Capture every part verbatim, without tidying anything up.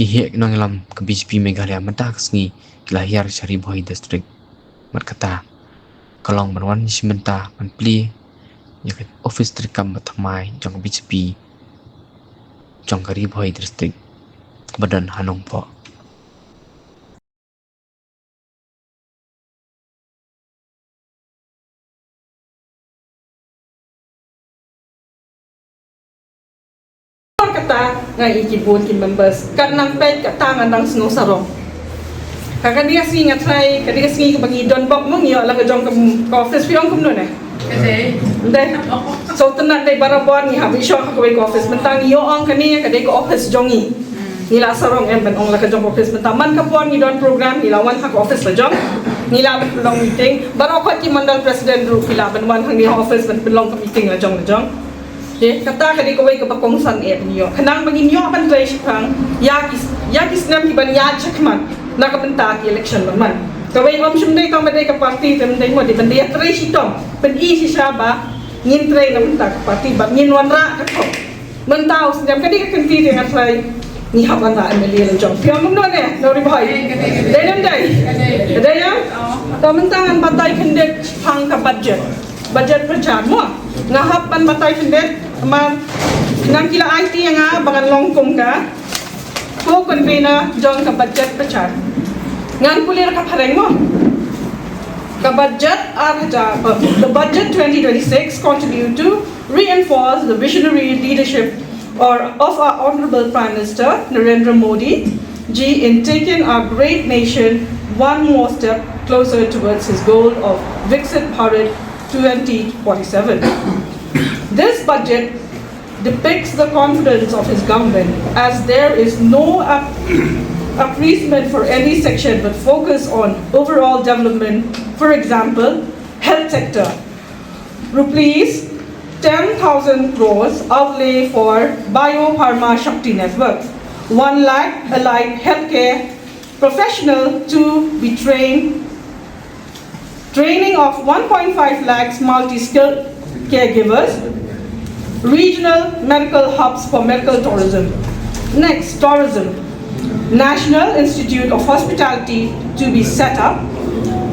Ki heh ki nongïalam ka B J P Meghalaya mynta ka sngi ki la hiar sha Ri Bhoi District. Bad kata ka long ban wan shim bynta ban plie ïa ka office treikam ba thymmai jong ka B J P jong ka Ri Bhoi District ba don ha Nongpoh. Kata nga i ki bun ki members kat nang peit kata nga nang sngewsarong. Ka kane ka sngi nga trai, kane ka sngi kaba ngi don bok mo ngi ïoh la ka jong ka, ka office phi ong kumno ne? Dei. So tynat dei barabor ngi hap i shong ha kawei ka office, mynta ngi ïoh ong kane ka dei ka office jong ngi. Ngi la sarong em ban ong la ka jong office mynta man ka por ngi don program ngi la wan ha ka office la jong. Ngi la long meeting baroh kot ki mandal president ruh ki la ban wan hangne ha office ban pynlong ka meeting la jong la jong. Te kata ka dei kawei kaba kongsan eh ban ïoh khnang ba ngin ïoh ban trei shiphrang ïa ki, ïa ki snem ki ban ïaid shakhmat na ka bynta ki election ban man. Kawei ym shym dei tang ba dei ka party te ban dei mo dei ban dei ïa trei shitom ban i shisha ba ngin trei na bynta ka party ba ngin wanrah ka thok. Mynta u snem ka dei ka kynti te nga trai ngi hap wanrah M L A la jong. Phi ong kumno ne? Nong Ri Bhoi. Dei ne ym dei? Dei ïa? To mynta ngan batai khyndiat shaphang ka budget. Budget pyrchah mo. Nga hap ban batai khyndiat namar nang ki la aiti ïa nga ba ngan long kum ka co-convener jong ka budget pyrchah. Ngan pule ka phareng mo. Ka budget ar hajar, uh, the budget twenty twenty-six continue to reinforce the visionary leadership or of our Honorable Prime Minister Narendra Modi ji in taking our great nation one more step closer towards his goal of Viksit Bharat twenty forty-seven. This budget depicts the confidence of his government as there is no ap- appeasement for any section but focus on overall development, for example, health sector. Rupees ten thousand crores outlay for Biopharma Shakti Network, one lakh allied healthcare professional to be trained, training of one point five lakhs multi-skilled caregivers, regional medical hubs for medical tourism. Next, tourism. National Institute of Hospitality to be set up,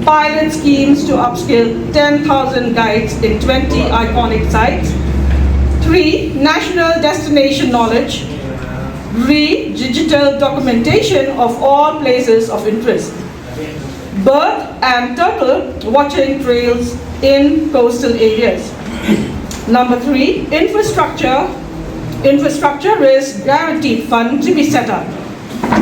pilot schemes to upskill ten thousand guides in twenty iconic sites, three national destination knowledge, three digital documentation of all places of interest, bird and turtle watching trails in coastal areas. Number three, infrastructure, infrastructure risk guaranteed fund to be set up.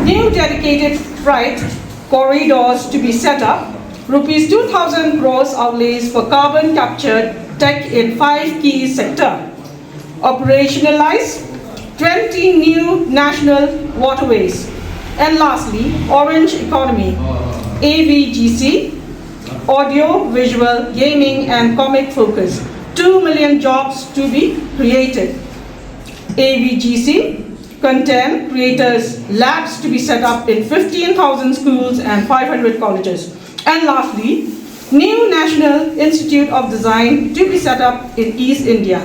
New dedicated freight corridors to be set up. Rupees two thousand crores outlays for carbon capture tech in five key sector. Operationalize twenty new national waterways. And lastly, orange economy, A V G C, audio, visual, gaming, and comic focus. Two million jobs to be created. A V G C, content creators labs to be set up in fifteen thousand schools and five hundred colleges. And lastly, new National Institute of Design to be set up in East India.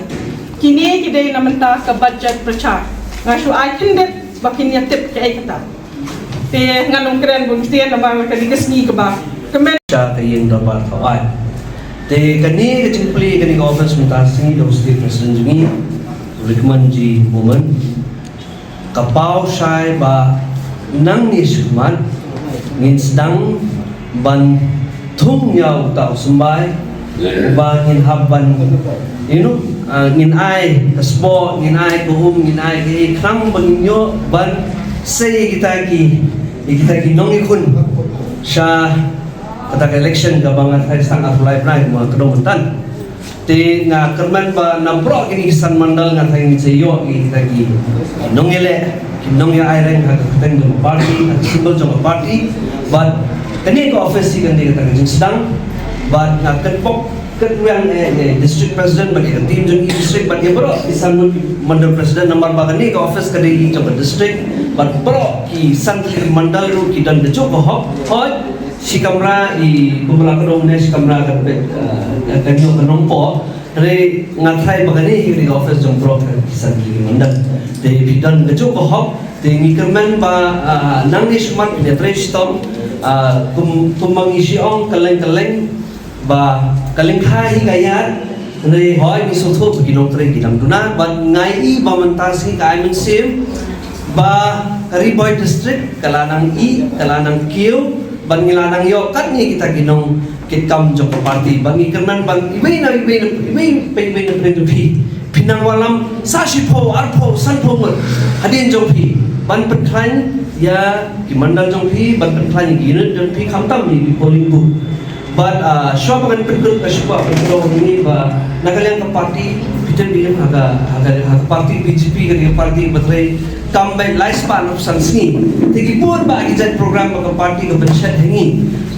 Kine ki dei na mynta ka budget pyrchah. Nga shu ai khyndiat ba kin ïa tip kaei kata. Te ngan ym kren bun ktien namar ka dei ka sngi kaba kmen. Sha ka ïing dorbar thaw ai. Te kane ka jingplie kane ka office mynta sngi da u State President jong ngi, u Rikmanjee Momin. Ka paw shai ba nangne shakhmat ngin sdang ban thung ïa uta u symbai uba ngin hap ban, you know, ah, ngin ai ka spot, ngin ai ka um, ngin ai ka ei khnang ba ngin ïoh ban sei kita ki, kita ki nongïakhun sha kata ka election kaba nga tharai sdang arphew lai bnai kumba ka dang mynta. Te nga kyrmen ba na baroh kine ki san mandal nga tharai ngin sa ïoh kita ki nongïaleh, ki nongïaireng ha ka kyrteng jong ka party, ha ka symbol jong ka party. Bad kane ka office hi kan dei kata ka jingsdang. Bad nga kyrpad kyrwiang eh, eh, district president bad ïa ka team jong i district bad ïa baroh ki san mandal president namar ba kane ka office ka dei jong ka district bad baroh ki san ki mandal ruh ki don kajuh ka hok. Hoi, shi kamra i kumba la ka dong ne shi kamra ka pet, eh, ka nyo ka nongpo. Re nga tharai ba kane hi ka office jong baroh ki san ki mandal. Te phi don kajuh ka hok. Te ngi kyrmen ba, ah, nang ngi shu mat ngi trei shitom, ah, kum, kumba ngi shu ong kylleng kylleng ba ka lyngkha hi ka ïaid, hynrei hooid ngi sngewthuh ba ki nongtrei ki dang duna, bad nga i ba mynta sngi ka ai mynsiem ba ka Ri Bhoi District ka la nang i, ka la nang kiew, bad ngi la nang ïoh katne kita ki nongkitkam jong ka party, bad ngi kyrmen ba iwei na iwei na iwei pa iwei na pdeng jong phi, phi nang wallam sa shiphew, arphew, sanphew ngut hadien jong phi, ban pynkhlaiñ ïa ki mandal jong phi, ban pynkhlaiñ ïa ki unit jong phi, khamtam ïa ki polling booth. Bad, ah, shuwa ba ngan pynkut, ka shuwa pynkut ngi ba na ka liang ka party, phi tip, ha ka, ha ka, ha ka party B J P, ka dei ka party ba trei kam beit lai spah hynñiew san sngi. Te ki bun bah ki jait program ba ka party ka pynshet ha ngi.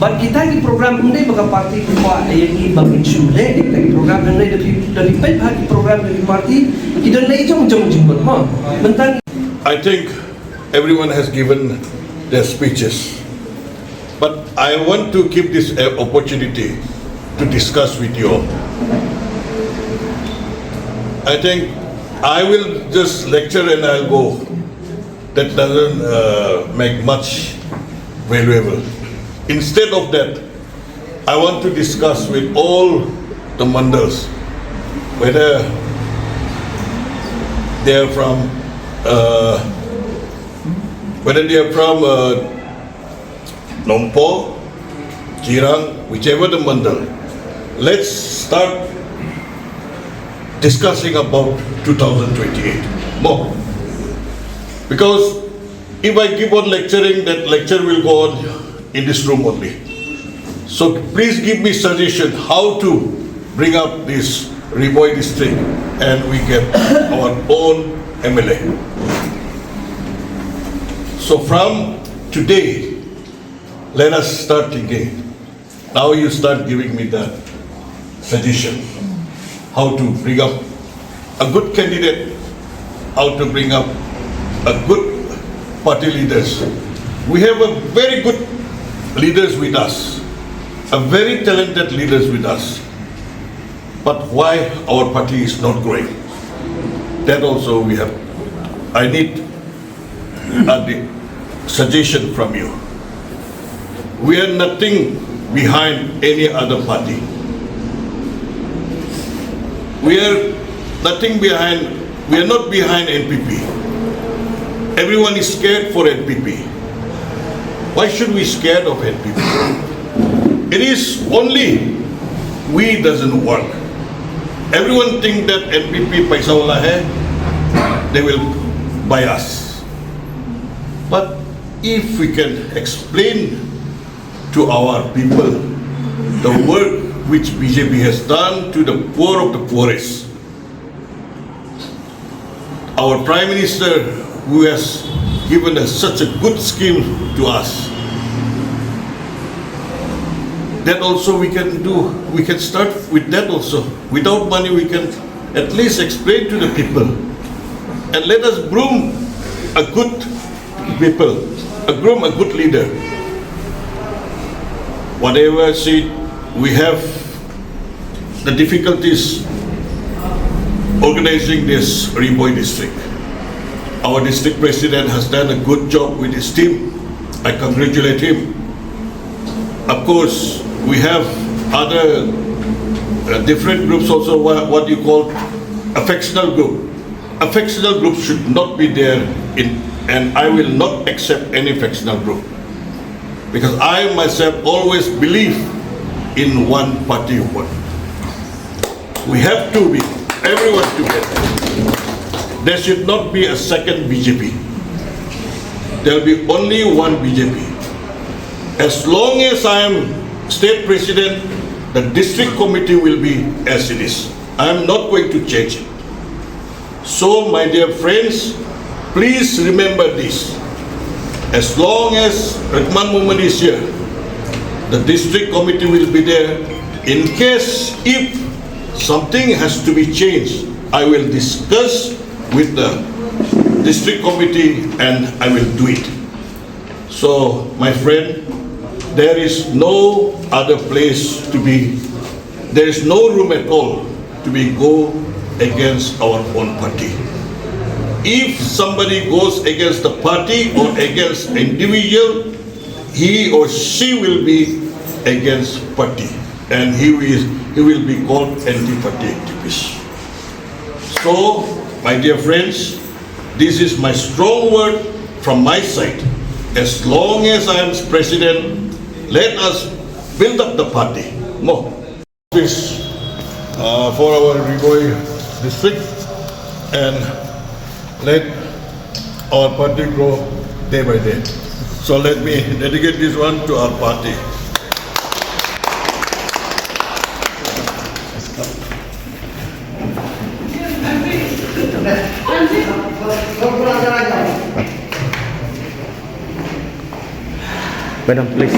Bad kita ki program ym dei ba ka party ka kwah ïa ngi ba ngin shu leh, kita ki program ym dei, da phi, da phi peit ha ki program jong ki party, ki don lei jong jong jingmut, mo. Mynta I think everyone has given their speeches, but I want to give this, uh, opportunity to discuss with you all. I think I will just lecture and I'll go. That doesn't, uh, make much valuable. Instead of that, I want to discuss with all the mandals, whether they are from, uh, whether they are from, uh, Nongpoh, Jirang, whichever the mandal. Let's start discussing about two thousand twenty-eight more. Because if I keep on lecturing, that lecture will go on in this room only. So please give me suggestion how to bring up this Ri Bhoi district and we get our own M L A. So from today, let us start thinking. Now you start giving me the suggestion how to bring up a good candidate, how to bring up a good party leaders. We have a very good leaders with us, a very talented leaders with us. But why our party is not growing? That also we have, I need a di-, suggestion from you. We are nothing behind any other party. We are nothing behind, we are not behind N P P. Everyone is scared for N P P. Why should we scared of N P P? It is only we doesn't work. Everyone think that N P P paisa wala hai, they will buy us. But if we can explain to our people the work which B J P has done to the poor of the poorest, our Prime Minister who has given us such a good scheme to us, that also we can do, we can start with that also. Without money, we can at least explain to the people. And let us groom a good people, a groom a good leader. Whatever seat we have, the difficulties organizing this Ri Bhoi district. Our district president has done a good job with his team. I congratulate him. Of course, we have other, uh, different groups also, what, what you call a factional group. A factional group should not be there in, and I will not accept any factional group. Because I myself always believe in one party one. We have to be, everyone together. There should not be a second B J P. There'll be only one B J P. As long as I am state president, the district committee will be as it is. I am not going to change it. So, my dear friends, please remember this. As long as Rahman Mohammed is here, the district committee will be there. In case if something has to be changed, I will discuss with the district committee and I will do it. So, my friend, there is no other place to be, there is no room at all to be go against our own party. If somebody goes against the party or against individual, he or she will be against party, and he will, he will be called anti-party activist. So, my dear friends, this is my strong word from my side. As long as I am president, let us build up the party. Mo. Office, uh, for our Ri Bhoi district, and let our party grow day by day. So let me dedicate this one to our party. Madam, please.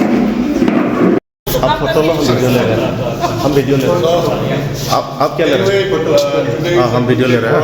आप फोटो लो, हम वीडियो ले रहे हैं। हम वीडियो ले रहे हैं। आप आप क्या ले रहे हैं? हाँ, हम वीडियो ले रहे हैं।